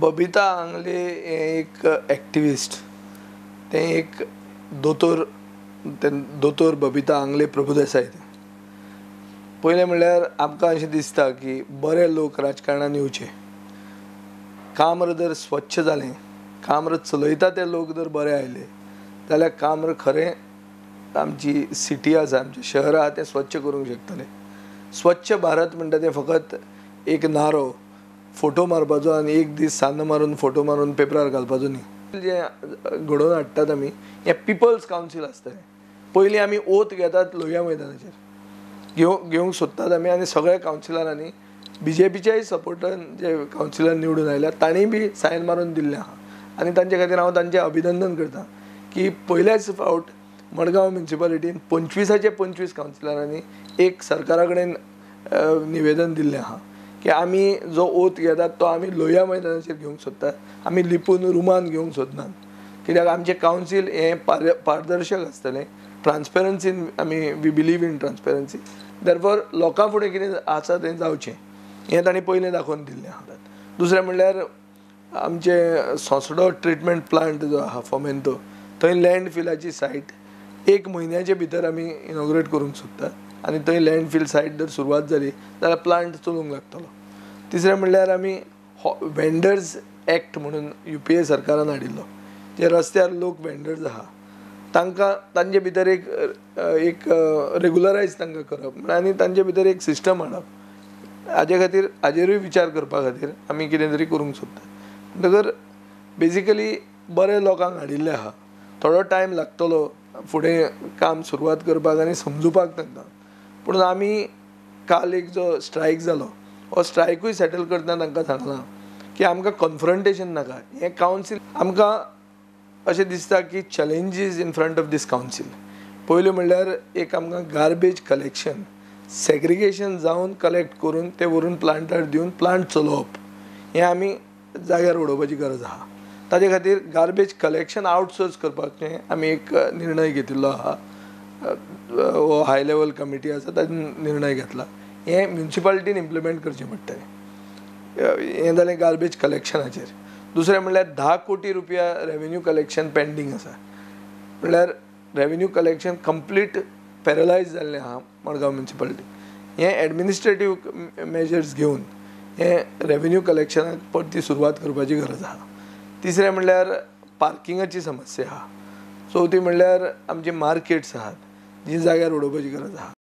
बबिता आंगले हे एक एक्टिविस्ट, ते एक दोतोर, दोतोर बबिता आंगले प्रभुदेसाय. पयलें म्हणल्यार आमकां अशें दिसता की बरे लोक राजकारणान येवचे. काम्र जर स्वच्छ जालें, काम्र चलयता ते लोक जर बरे आयले जाल्यार काम्र खरें आमची सिटी आसा, आमचें शहर आसा तें स्वच्छ करूंक शकतले. स्वच्छ भारत म्हणटा तें फकत एक नारो, फोटो मारपाचो आनी एक दीस सान्न मारून फोटो मारून पेपरार घालपाचो न्ही. जें घडोवन हाडटात आमी हें पिपल्स कावन्सील आसतलें. पयलीं आमी ओथ घेतात लोहिया मैदानाचेर घेवंक सोदतात आमी, आनी सगळ्या कावन्सिलरांनी बीजेपीच्याय सपोर्टान जे कावन्सिलर निवडून आयल्या तांणी बी सायन मारून दिल्लें आहा. आनी तांचे खातीर हांव तांचें अभिनंदन करता की पयल्याच फावट मडगांव म्युनिसिपालिटीन 25चे 25 कावन्सिलरांनी एक सरकारा कडेन निवेदन दिल्लें आहा की आमी जो ओथ घेतात तो आमी लोहिया मैदानाचेर घेवंक सोदतात, आमी लिपून रुमान घेवंक सोदनात. कित्याक आमचें कावन्सील हें पारदर्शक आसतलें. ट्रान्सपेरन्सीन आमी we believe in transparency, therefore लोकां फुडें कितें आसा तें जावचें हें तांणी पयलें दाखोवन दिल्लें आहा. दुसरें म्हणल्यार आमचें सोसडो ट्रिटमेंट प्लांट जो आहा फोमेंतो, थंय लँडफिलाची सायट 1 म्हयन्याचे भितर आमी इनॉग्रेट करूंक सोदतात आनी थंय लँडफील सायट जर सुरवात जाली जाल्यार प्लांट चलूंक लागतलो. तिसरें म्हणल्यार आमी वेंडर्स एक्ट म्हणून UPA सरकारान हाडिल्लो, जे रस्त्यार लोक वेंडर्स आहा तांकां तांचे भितर एक एक रेगुलरायज तांकां करप आनी तांचे भितर एक सिस्टम हाडप, हाजे खातीर हाजेरूय विचार करपा खातीर आमी कितें तरी करूंक सोदतात. म्हणटकर बेजिकली बरे लोकांक हाडिल्लें आहा, थोडो टायम लागतलो फुडें काम सुरवात करपाक आनी समजुपाक तांकां. पूण आमी काल एक जो स्ट्रायक जालो हो स्ट्रायकूय सेटल करतना तांकां सांगलां की आमकां कॉन्फ्रंटेशन नाका. हें कावन्सील आमकां अशें दिसता की challenges in front of this council. पयलें म्हणल्यार एक आमकां गार्बेज कलेक्शन सेग्रिगेशन जावन कलेक्ट करून तें व्हरून प्लांटार दिवन प्लांट चलोवप हें आमी जाग्यार उडोवपाची गरज आहा. ताजे खातीर गार्बेज कलेक्शन आउटसोर्स करपाचें आमी एक निर्णय घेतिल्लो आहा. हो हाय लेवल कमिटी आसा तातूंत निर्णय घेतला, हें म्युनिसिपालिटीन इम्प्लिमेंट करचें पडटलें. हें जालें गार्बेज कलेक्शनाचेर. दुसरें म्हणल्यार 10 कोटी रुपया रेवेन्यू कलेक्शन पेंडींग आसा, म्हणल्यार रेवेन्यू कलेक्शन कंप्लीट पॅरलायज जाल्लें आहा मडगांव म्युनिसिपालिटी. हें एडमिनिस्ट्रेटीव मेजर्स घेवन हें रेवेन्यू कलेक्शनाक परती सुरवात करपाची गरज आहा. तिसरें म्हणल्यार पार्किंगाची समस्या आहा. चवथी म्हणल्यार आमची मार्केट्स आहात जी जाग्यार उडोवपाची गरज आहा.